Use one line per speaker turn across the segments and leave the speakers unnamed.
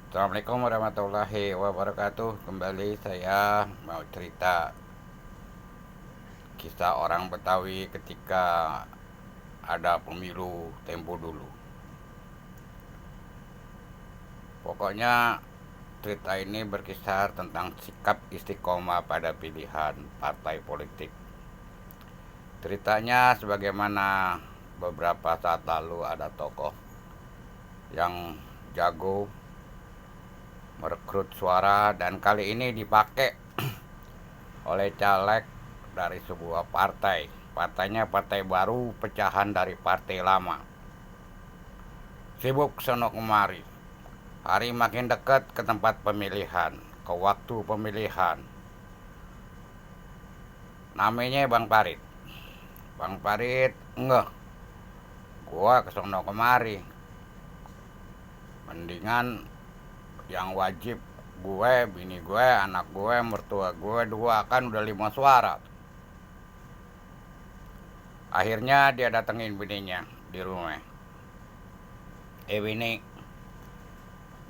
Assalamualaikum warahmatullahi wabarakatuh. Kembali saya mau cerita kisah orang Betawi ketika ada pemilu tempo dulu. Pokoknya cerita ini berkisar tentang sikap istiqomah pada pilihan partai politik. Ceritanya sebagaimana beberapa saat lalu ada tokoh yang jago merekrut suara dan kali ini dipakai oleh caleg dari sebuah partai. Partainya partai baru, pecahan dari partai lama. Sibuk sono kemari. Hari makin dekat ke tempat pemilihan, ke waktu pemilihan. Namanya Bang Parit. Bang Parit ngeh, gua ke sono kemari. Mendingan yang wajib gue, bini gue, anak gue, mertua gue dua, kan udah 5 suara. Akhirnya dia datengin bininya di rumah. Bini,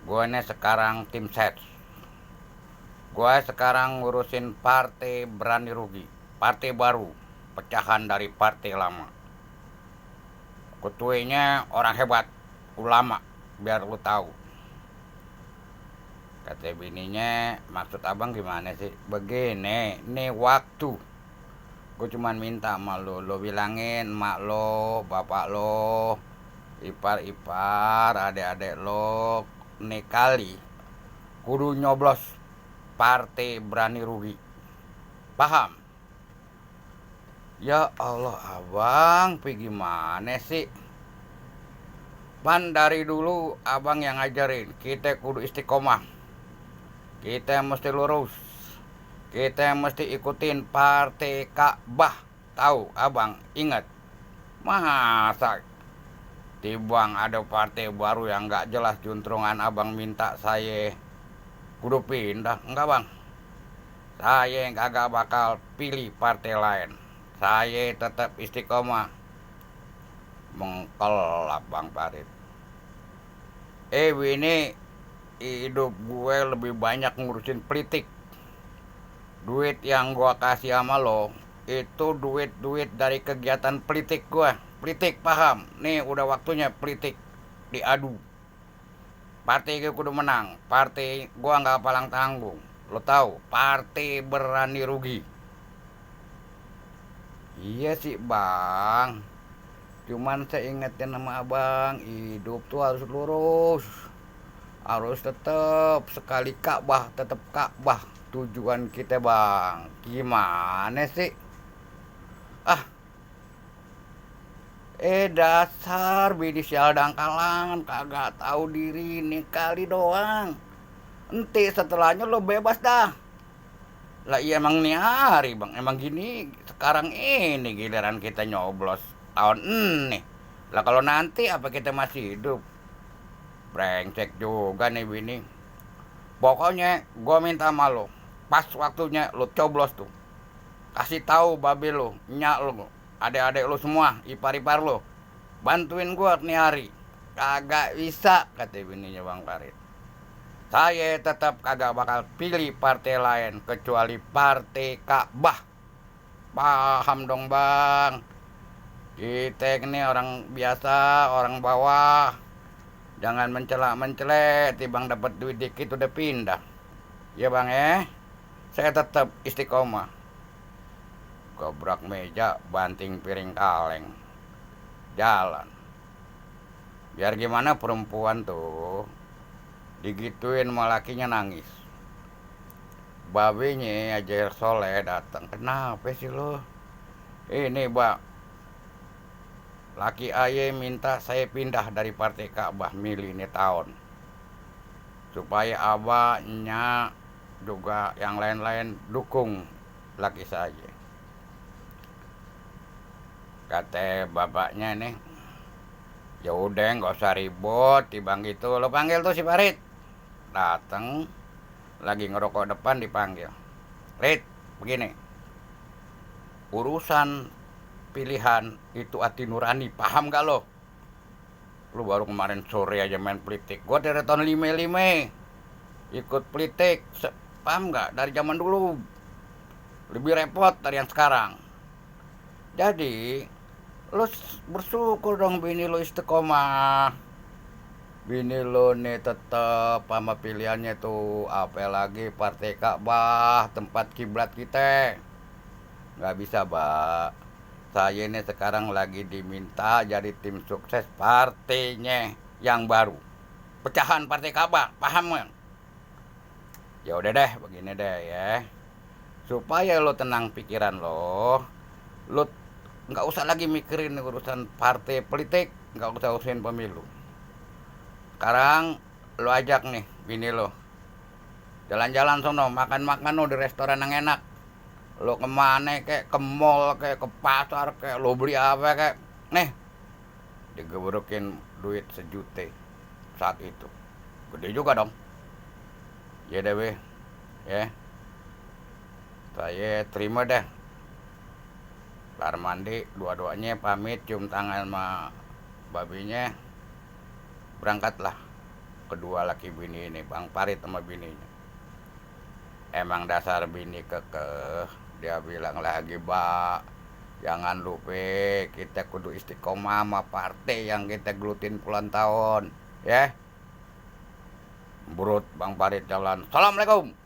gue nih sekarang tim ses. Gue sekarang ngurusin partai berani rugi, partai baru, pecahan dari partai lama. Ketuanya orang hebat, ulama, biar lu tahu. Kata bininya, maksud abang gimana sih? Begini, nih waktu. Gue cuman minta sama lo bilangin emak lo, bapak lo, ipar-ipar, adek-adek lo, nih kali kudu nyoblos partai berani rugi. Paham? Ya Allah abang, gimana sih? Pan dari dulu abang yang ngajarin, kita kudu istiqomah. Kita mesti lurus. Kita mesti ikutin partai Ka'bah. Tahu abang, ingat. Masa tibang ada partai baru yang gak jelas juntrungan abang minta saya kudu pindah. Enggak bang, saya kagak bakal pilih partai lain. Saya tetap istiqomah. Mengkelap Bang Parit. Ini hidup gue lebih banyak ngurusin politik. Duit yang gue kasih sama lo itu duit dari kegiatan politik gue. Politik, paham? Nih udah waktunya politik diadu. Partai gue kudu menang. Partai gue nggak palang tanggung. Lo tahu, partai berani rugi. Iya sih bang, cuman saya ingetin sama abang, hidup tuh harus lurus. Harus tetap sekali Ka'bah, tetap Ka'bah tujuan kita bang. Gimana sih? Ah, dasar bini sial dangkalangan, kagak tahu diri nih kali doang. Enti setelahnya lo bebas dah. Lah iya emang nih hari bang, emang gini sekarang ini giliran kita nyoblos tahun ini. Lah kalau nanti apa kita masih hidup? Brengsek juga nih bini. Pokoknya gue minta sama lo, pas waktunya lo coblos tuh, kasih tahu babe lo, nyak lo, adek-adek lo semua, ipar-ipar lo, bantuin gue nih hari. Kagak bisa, kata bininya Bang Farid. Saya tetap kagak bakal pilih partai lain kecuali partai Ka'bah. Paham dong bang? Kita ini orang biasa, orang bawah. Jangan mencela-mencela, tibang dapat duit dikit udah pindah. Ya bang saya tetap istiqomah. Gobrak meja, banting piring kaleng. Jalan. Biar gimana perempuan tuh digituin sama lakinya nangis. Babenya aja soleh datang. Kenapa sih lo? Ini bang, laki ayah minta saya pindah dari partai Ka'bah milih ini tahun. Supaya abahnya juga yang lain-lain dukung laki saya. Kata bapaknya nih, ya udah nggak usah ribut, tibang gitu. Lo panggil tuh si Farid. Datang, lagi ngerokok depan dipanggil. Rit, begini. Urusan pilihan itu hati nurani, paham gak lo? Lu baru kemarin sore aja main politik. Gue dari tahun 55. ikut politik. Paham nggak? Dari zaman dulu lebih repot dari yang sekarang. Jadi lo bersyukur dong bini lo istiqomah. Bini lo nih tetep sama pilihannya tuh, apalagi Partai Ka'bah, tempat kiblat kita. Nggak bisa, Mbak. Saya ini sekarang lagi diminta jadi tim sukses partainya yang baru. Pecahan Partai Ka'bah, paham kan? Ya udah deh, begini deh ya. Supaya lo tenang pikiran lo nggak usah lagi mikirin urusan partai politik, nggak usah urusin pemilu. Sekarang lo ajak nih bini lo jalan-jalan sono, makan-makan lo di restoran yang enak. Lo kemana kek, ke mall kek, ke pasar kek, lo beli apa kek, nih digebrukin duit 1 juta saat itu. Gede juga dong. Ya deh be, ya saya terima deh. Kelar mandi dua-duanya pamit cium tangan sama babinya, berangkatlah kedua laki bini ini, Bang Parit sama bininya. Emang dasar bini kekeh, dia bilang lagi, Mbak, jangan lupa kita kudu istiqomah sama partai yang kita gelutin puluhan tahun, ya. Burut Bang Parit jalan, assalamualaikum.